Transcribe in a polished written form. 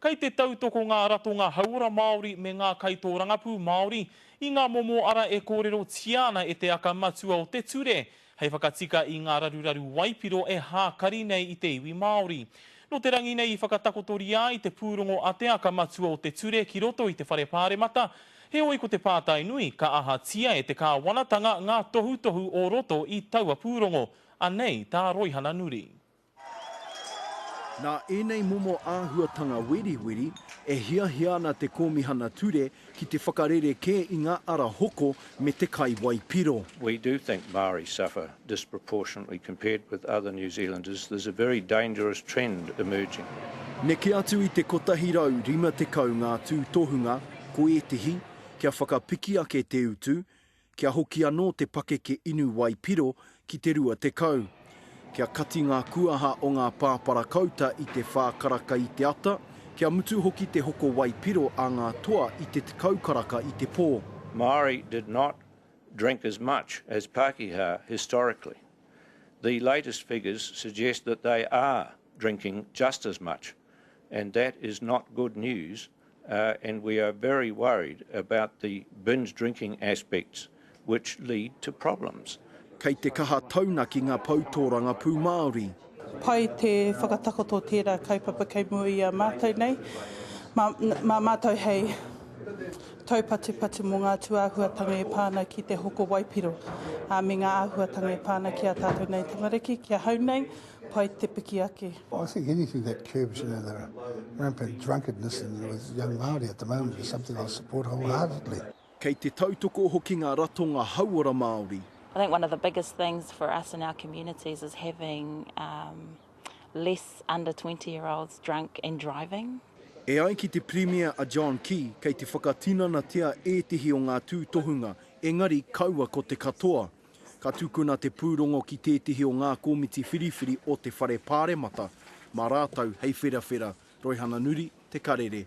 Kei te tautoko ngā ratonga hauora Māori me ngā kaitōrangapū Māori i ngā momo ara e kōrerotia ana e te aka matua o te ture hei whakatika i ngā raruraru waipiro e hākari nei i te iwi Māori. Nō te rangi nei i whakatakotoria ai te pūrongo a te aka matua o te ture ki roto i te Whare Pāremata, heoi ko te pātai nui, ka ahatia e te kāwanatanga ngā tohutohu o roto i taua pūrongo? Anei tā Roihana Nuri. Nā ēnei momo āhuatanga weriweri, e hiahia ana te Kōmihana Ture ki te whakarerekē i ngā ara hoko me te kai waipiro. We do think Māori suffer disproportionately compared with other New Zealanders, there's a very dangerous trend emerging. Neke atu i te 150 ngā tūtohunga, ko ētehi, kia whakapiki ake te utu, Kia hoki anō te pakeke inu waipiro ki te 20. Kia kati ngā kuaha o ngā pāparakauta i te whā karaka i te ata, kia mutu hoki te hoko waipiro a ngā toa i te 10 karaka i te pō. Māori did not drink as much as Pākehā historically. The latest figures suggest that they are drinking just as much and that is not good news and we are very worried about the binge drinking aspects which lead to problems. Kei te kaha taunaki ngā pou tōrangapū Māori. Pai te whakatakoto tērā kaupapa kei mua i a mātou nei, mā, mā mātou hei taupatupatu mō ngā tūāhuatanga e pā ana ki te hoko waipiro, ā, me ngā āhuatanga e pā ana ki ā tātou nei tamariki, ki ahau nei, pai te piki ake. I think anything that curbs, you know, the rampant drunkenness in with young Māori at the moment is something I support wholeheartedly. Kei te tautoko hoki ngā ratonga hauora Māori. I think one of the biggest things for us in our communities is having um, less under 20 year olds drunk and driving. E ai ki te Pirimia a John Key, kei te whakatinanatia ētehi o ngā tūtohunga, engari kaua ko te katoa. Ka tukuna te pūrongo ki tētehi o ngā komiti whiriwhiri o te Whare Pāremata, mā rātou hei wherawhera. Roihana Nuri, Te Karere.